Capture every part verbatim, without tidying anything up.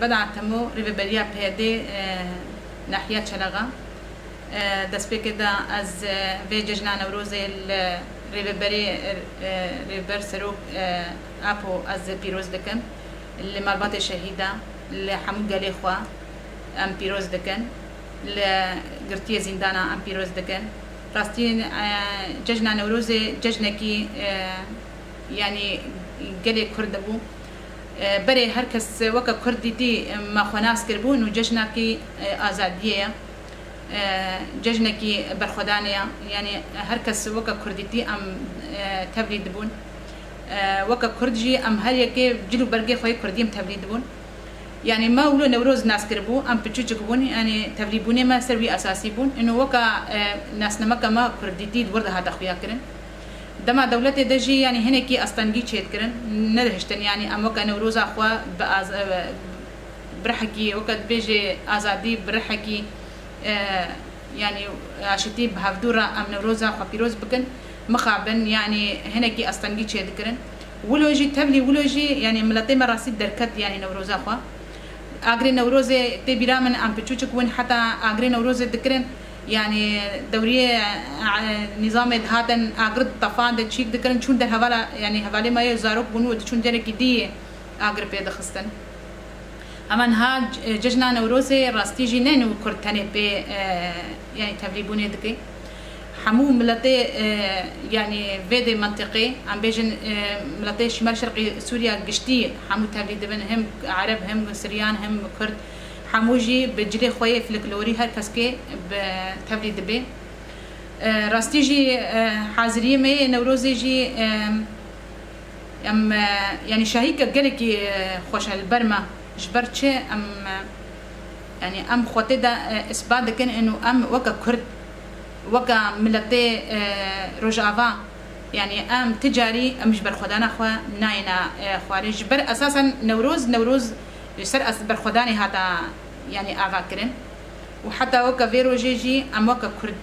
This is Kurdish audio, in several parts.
Beda Temo, rêveberiya P Y D, e, nahiya Çelexa. E, destpêkê de ez, e, vê cejna Newrozê li rêveberê, e, rêveber serok, e, Apo ez pîroz dikim. Li malbatê şehîda, li hemû gelê xwe em pîroz dikin. Li girtiyê zîndana em pîroz dikin. Rastî, e, cejna Newrozê cejnekî, e, yanî gelê Kurd bû. E, berê her kes weke Kurd dîtî, e, me xwe nas kiribû, nû cejnekî, e, azadiyê ye. E, cejnekî berxwedanê ye. Yanî her kes weke Kurd dîtî em, e, tevlî dibûn. E, weke Kurd jî em her yekê cil û bergê xwe yê Kurdî em tevlî dibûn. Yanî me wilo Newroz nas kiribû, em piçûçik bûn, yanî tevlîbûnê me ser wî esasî bûn. Ino weka, e, nasnameka me Kurdîtî li wir de hate xuya kirin. Dema dewletê de jî, yanî hinekî astengî çêdikirin, nedihiştin, yanî em weke Newroza xwe bi az-, e, bi rihekî, weke dibêjê azadî bi rihekî, e, yanî aşitî bi hevdû re em Newroza xwe pîroz bikin, mixabin, yanî hinekî astengî çêdikirin. Wilo jî, tevlî wilo jî, yanî miletê me rastî derket, yanî Newroza xwe. Agirê Newrozê tê bîra min, em piçûçik bûn, heta agirê Newrozê dikirin, yanî dewriyê, e, nîzamê dihatin, agir tefan de çîk dikirin, çûn der hevala, yanî hevalê me yê zarok bûn û diçûn derekî dî agir pê dixistin. Hema niha c-, cejna Newrozê rastî jî ne nû Kurd tenê pê, e, yanî tevlîbûnê dike. Hemû miletê, e, yanî vê dê mentiqê, em bêjin, e, miletê Şimal Şerqî Sûriya giştî hemû tevlî dibin, hem Ereb, hem Siryan, hem Kurd, hemû jî bi cilê xwe yê folklorî her keskê bi tevlî dibe. E, rastî jî, e, haziriyê me yê Newrozê jî, e, Em, e, yanî şahîke gelekî, e, xweş e li ber me. Ji ber çi em, e, yanî em xwe tê de, e, îsbat dikin û em weke Kurd, weke miletê, e, Rojava, yanî em ti carî em ji berxwedana xwe nayêne, e, xwarê. Ji ber esasen Newroz, Newroz ji ser es-, berxwedanê hate, yanî ava kirin. Û heta weke vê rojê jî em weke Kurd,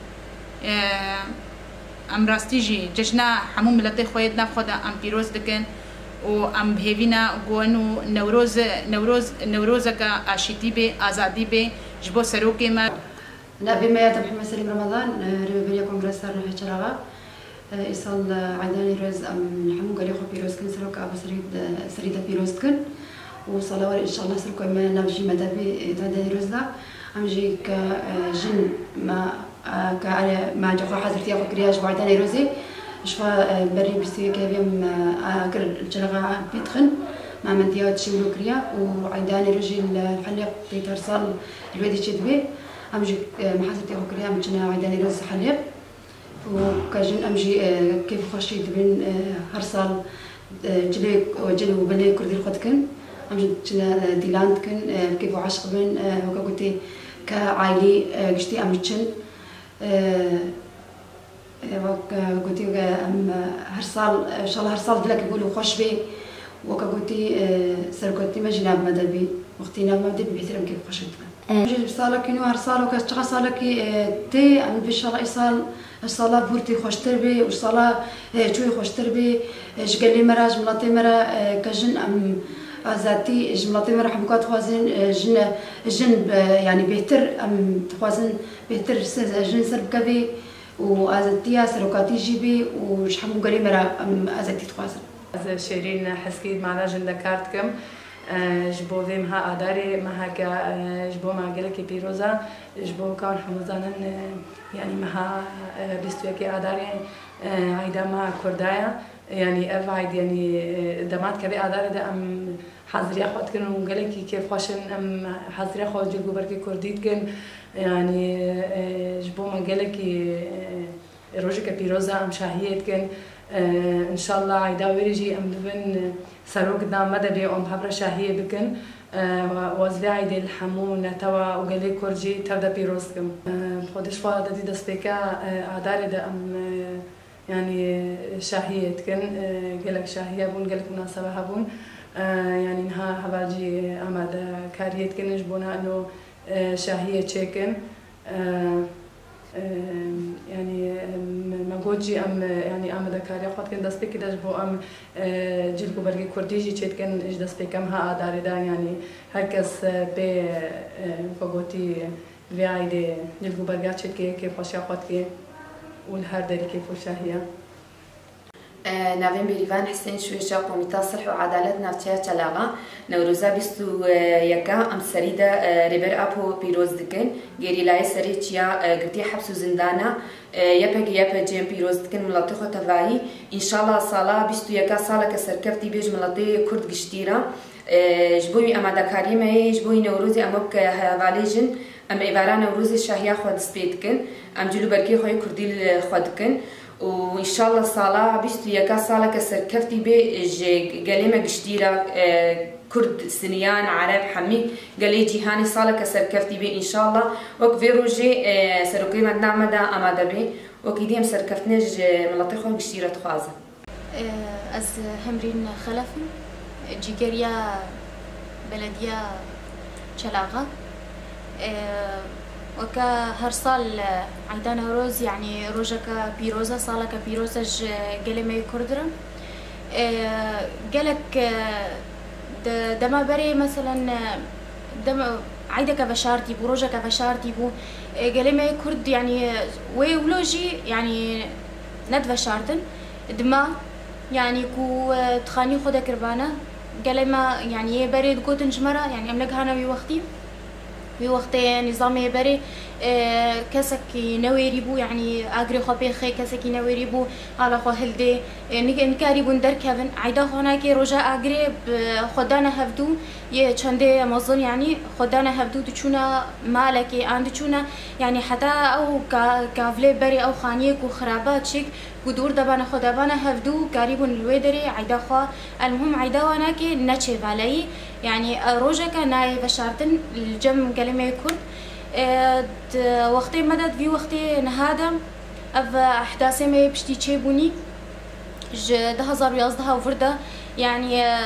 e, Em rastî jî cejna hemû miletê xwe yê di nav xwe de em pîroz dikin û em bi hêvî ne ku eno Newroz, Newroz, Newrozeke aşîtî bê, azadî bê ji bo serokê me. Navê me ya te Mihemed Selîm Ramadan, e, rêveberiya Kongresa Nehê Çeraxa. E, îsal, e, Eyda Newroz em hemû gelê xwe pîroz dikin, seroka ava serî de, serî de pîroz dikin. Û sala were înşallah seroka me nav jî me de bê, e, Eyda Newroz de. Em jî ke, e, jin me Ka erê me coxa hezirtiya xwe kiriya ji bo Eyda Newrozê. Ji xwe, e, berî bîst û yek heviyê me, e, kir li Çelexa pê dixin. Me mendiya tişî wilo kiriya û Eyda Newrozê li Helêq tê her sal li wê dê çêdibe. Em jî, e, me hezirtiya xwe kiriya em çine Eyda Newroz Helêq. Û ka jin em jî, e, kêf xweşî dibin, e, her sal, e, cilê, cil û belê kurdî li xwe dikin. Em jî diçine, e, dîlan dikin, e, bi kêf û eşq bin, e, weke gotê ke aîlî, e, giştî em diçin. E, e, wek, e, gotî, e, em, e, her sal, e, înşallah her sal dilekî gul û xweş bê. Weke gotî, e, serokatî me jî nav me de bî. Wextî nav me de bî, bêtir em kêf xweşî dikin. Em jî bi salekî nû, her sal weke çiqa salekî, e, tê, em dibê înşallah îsal, sala bûr tê xweştir bê û sala, e, çûyê xweştir bê, e, ji gelê me re, ji miletê me re, e, ke jin em azadî, ji miletê me re hemûka dixwazin, e, jin, jin, e, yanî bêhtir em dixwazin bêhtir se-, jin ser bikevê û azadiya serokatî jî bê û ji hemû gelê me re em azadî dixwazin. Ez Şêrîn Heskî mala jin de kar dikim. E, ji bo vê meha Adarê, meheke, e, ji bo me gelekî pîroz e, ji bo ka hûn hemû zanin, e, yanî meha, e, bîst û yekê Adarê, e, Eyda me Kurda ye. Yanî ev eyd, yanî, e, dema dikeve Adarê de em haziriya xwe dikin û gelekî kêfxweş in. Em haziriya xwe cil û bergê Kurdî dikin. Yanî, e, ji bo me gelekî, e, Rojeke pîroz e, em şahiyê dikin. E, înşallah eyda wêrê jî em bibin, e, serok di nav me de bê û em bi hev re şahiyê bikin. E, û ez vê eydê li hemû netewa û gelê Kurd jî tev de pîroz dikim. E, bi xwedê ji xwe de dî destpêka, e, Adarê de em, e, yanî şahiyê dikin, e, gelek şahiye bûn, gelek minasebe hebûn. E, yanî niha heval jî amadekariyê dikin ji bona ino, e, şahiyê çêkin. E, Em, yanî, em, me got jî em, e, yanî, amadekariya xwe dikin, destpêkê de ji bo em, e, cilk û belgê kurdî jî çêdikin, ji destpêkê em ha Adarê de, yanî, her kes, e, pê, e, xwe gotî vê aîdê cilk û belga çêdike, kêfxweşiya xwe dike û li her derî kêf û şahiya. E, navê min Bêrîvan Hisên, şûşa Komîta Silh û Edalet navçeya Çelaxa. Newroza bîst û yeka em serî de, e, Rêber Apo pîroz dikin. Gerîlayê serê çiya, e, girtî heps û zindana, e, Y P G Y P C em pîroz dikin, miletê xwe tevayî. Înşallah sala bîst û yeka saleke serkeftî bê ji miletê Kurd giştî re. E, ji bo wî amadekariyê me ye, ji bo wî Newrozê em wek hevalê jin, em êvara Newrozê şahiya xwe dest pê dikin. Em cil û bergê xwe yê kurdî li xwe dikin. Û înşallah sala bîst û yeka saleke serkeftî bê ji gelê me giştî re, e, Kurd, Siniyan, Ereb, hemî gelê cîhanê saleke serkeftî bê înşallah. Wek vê rojê, e, serokê me di nav me de amade bê. Wekî dî em serkeftinê ji miletê xwe giştî re dixwazin. Ez Hemrîn Xelef im, cîgeriya belediya Çelaxa. Weke her sal Eyda Newroz, yanî rojeke pîroz e, saleke pîroz e ji gelê me yê Kurd re. Gelek, e, de-, dema berê, meselen, e, dema eydeke veşartî bû, rojeke veşartî bû, e, gelê me yê Kurd, yanî, wê wilo jî, yanî, nediveşartin. Dima, yanî, ku, e, dixanî xwe dekiribane, gelê me, yanî, yê berê digotin ji me re, yanî, em negihane wî wextî. Wî wextê nîzamê berê, e, kesekî newêrî bû, yanî agirê xwe pê xê, kesekî newêrî bû, ala xwe hildê, e, nik-, nikarîbûn derkevin. Eyda xwe nake roja agirê bi xwe dane hevdû, yê çendê mezin, yanî xwe dane hevdû, diçûne malekê, an diçûne, yanî heta ew ka-, kavlê berê, ew xaniyê ku xiraba çik, ku dûr debane xwe debane hevdû, karîbûn li wê derê eyda xwe. Elmuhim eyda wana ke neçê valeyî, yanî, e, rojeke nayê veşartin li cem gelê me yê Kurd. E, di wextê me de, di vî wextê niha de, ev ehdasê me yê piştî çêbûnî ji du hazar û yazdeh û vir de, yanî, e,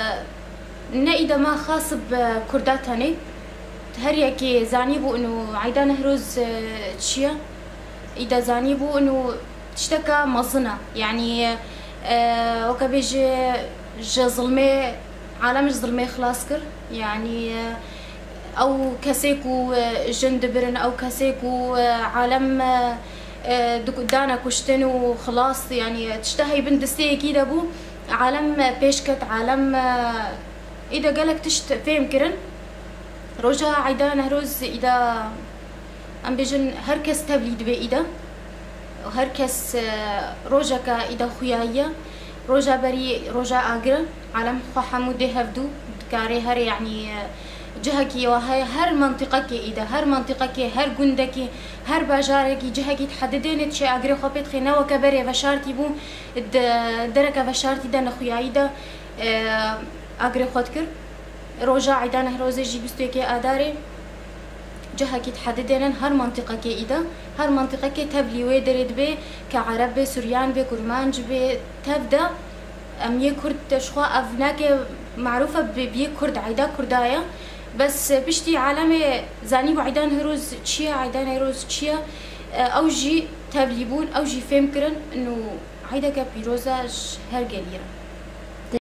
ne îdema xas bi Kurda tenê. Her yekê zanîbû ino Eyda Newroz, e, çi ye? Îda zanîbû ino tişteka mezin e. Yanî, e, weke bêje ji zilmê, alem ji zilmê xilas kir. Yanî, e, ew kesê ku, e, jin dibirin, ew kesê ku, e, alem, e, e, diku-, dane kuştin û xilas, yanî tişta hey bin distê yekî de bû. Alem, e, pêş ket, alem, e, îda gelek tişt fêm kirin. Roja Eyda Newroz îda, em bêjin, her kes tevlî dibe îda. Her kes, e, rojeke îda xuyayiye. Roja berî, roja agir e. Alem xwe hemû dê hevdû, dikarê herê, yanî, e, cihekî wa heye, her mentiqekê îda, her mentiqekê, her gundekê, her bajarekî, cihekî dihedidêne, diçê agirê xwe pê dixê, ne weke berê veşartî bû, di dereke veşartî de, nexuyayî de, e, agirê xwe dikir. Roja Eyda Newrozê jî bîst û yekê Adarê cihekî dihedidênin, her mentiqekê îda, her mentiqekê tevlî wê derê dibe, ke Ereb be, Suryan be, Kurmanc be, tev de em yê Kurd de ji xwe ev nake marûf e bi, bi yê Kurd, Eyda Kurda ye. Bes piştî alemê zanîbû Eyda Newroz çi ye, Eyda Newroz çi ye, ew jî tevlî bûn, ew jî fêm kirin, nû eydeke pîroz e ji her gelî re.